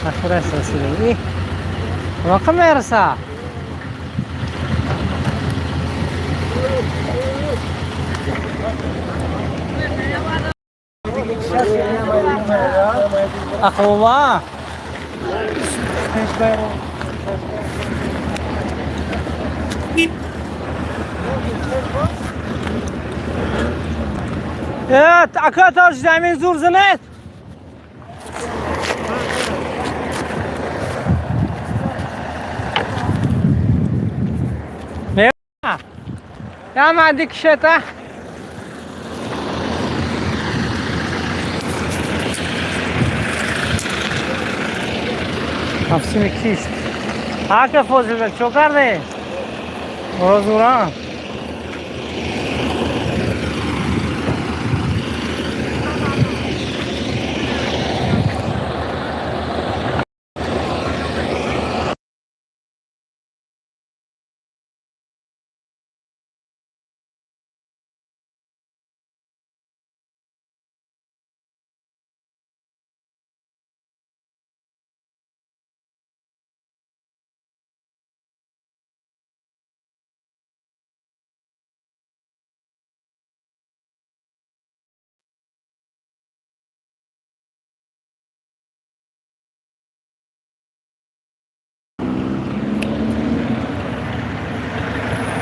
Охираш расидем. И воқа мераса. Ахова. Ака тош замин зур занет. Я мадик шета. Ҳафтуми кист. Ака Фозилбек, чо карде? Розура.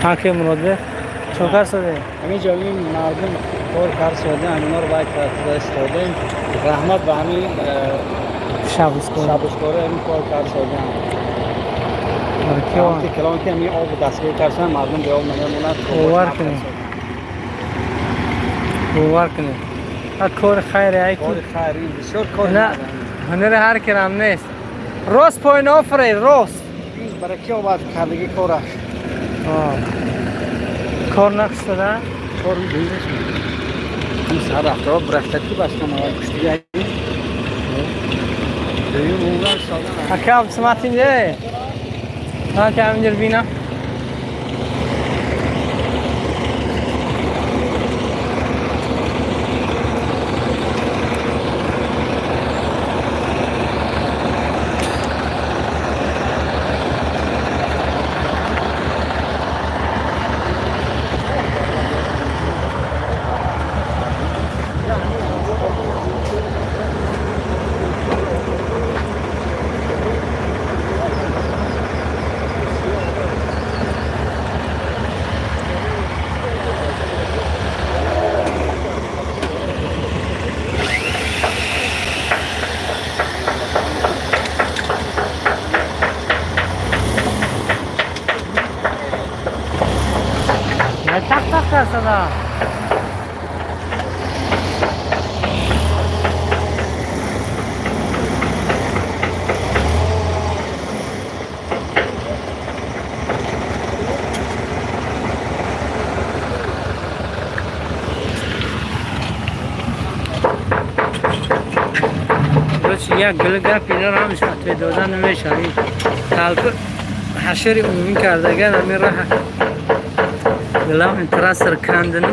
Аке Муродбек, чо кар соде? Ҳамин ҷо ин мардум кор кар сода, ҳаминҳоро бояд карда истодаем. Раҳмат ба ҳамин Шабускор. Шабускора ҳамин кор кар содаам. Баркиён. Ки калон ки ҳамин об дастгир карсан, мардум бе об намемонад. Бовар кунед. Бовар кунед. А кори хайре ай ки. Кори хайр, ин бисёр кори На, ҳунари ҳар кирам нест. Рост поин офаред, рост. Ин бараки овард кардагӣ кораш. Кор нақш шуда? Кор бизнес. Ин сар рафтаро рафта ки баста мава куштига. Дуюм умран содан. Ака Абдусаматин де. На ки ҳаминҷо бинам. Так так карсада. Як гул гап ино ҳамаш хатве дода намешавад. Талп ҳашари умумӣ кардаган ҳамин раҳ главный трассер кандани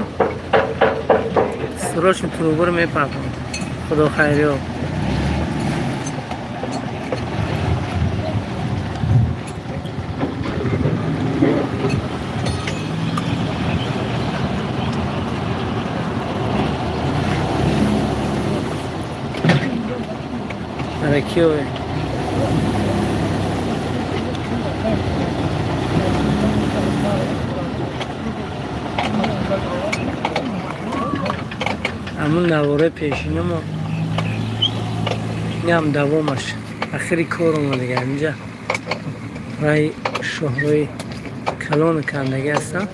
срочно трубу мепартам. Худо хайриё. Аракиове. Ҳамун навораи пешинамо инам давомаш. Ахири кор омадага инҷа раи шоҳрои калони кандагӣ ҳастам.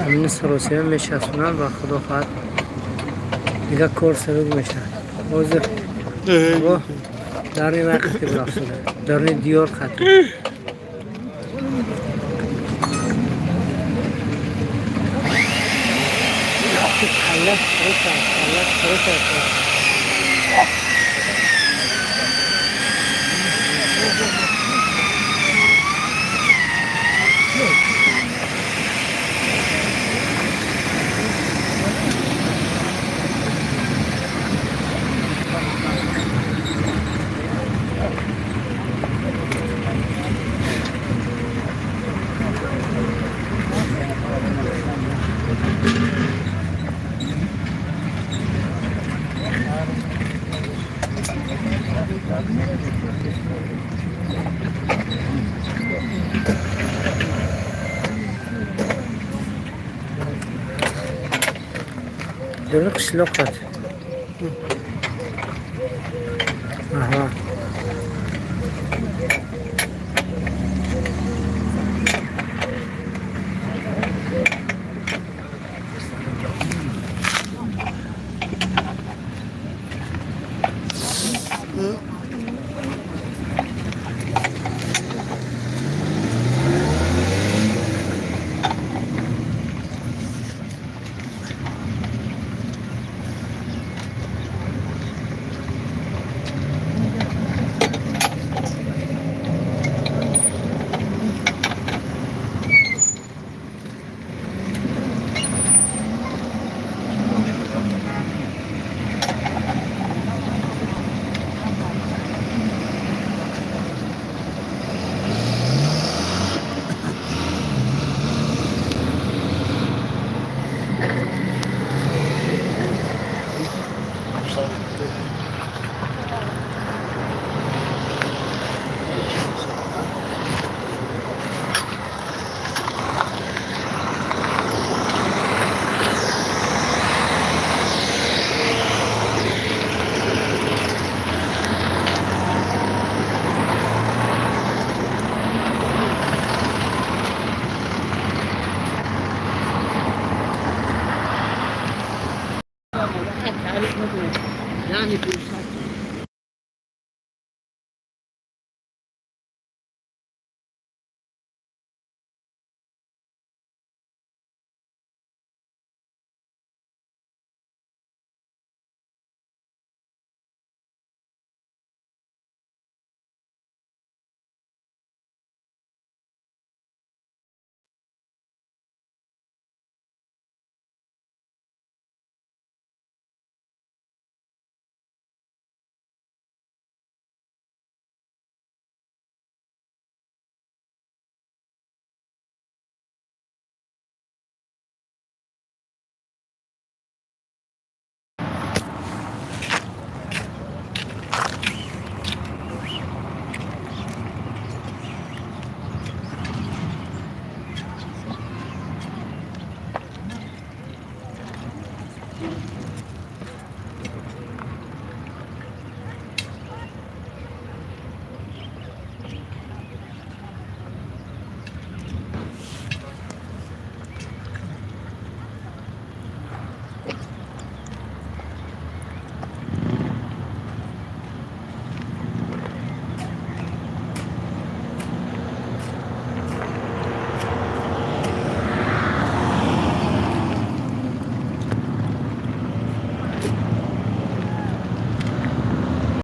Ҳамин саросима мешасонанд ва худо хоҳад дига кор сабук мешавад. Ҳозир дарни вай қати бурафтода, дарни диёр қати. Дурни қишлоқат. Аҳа.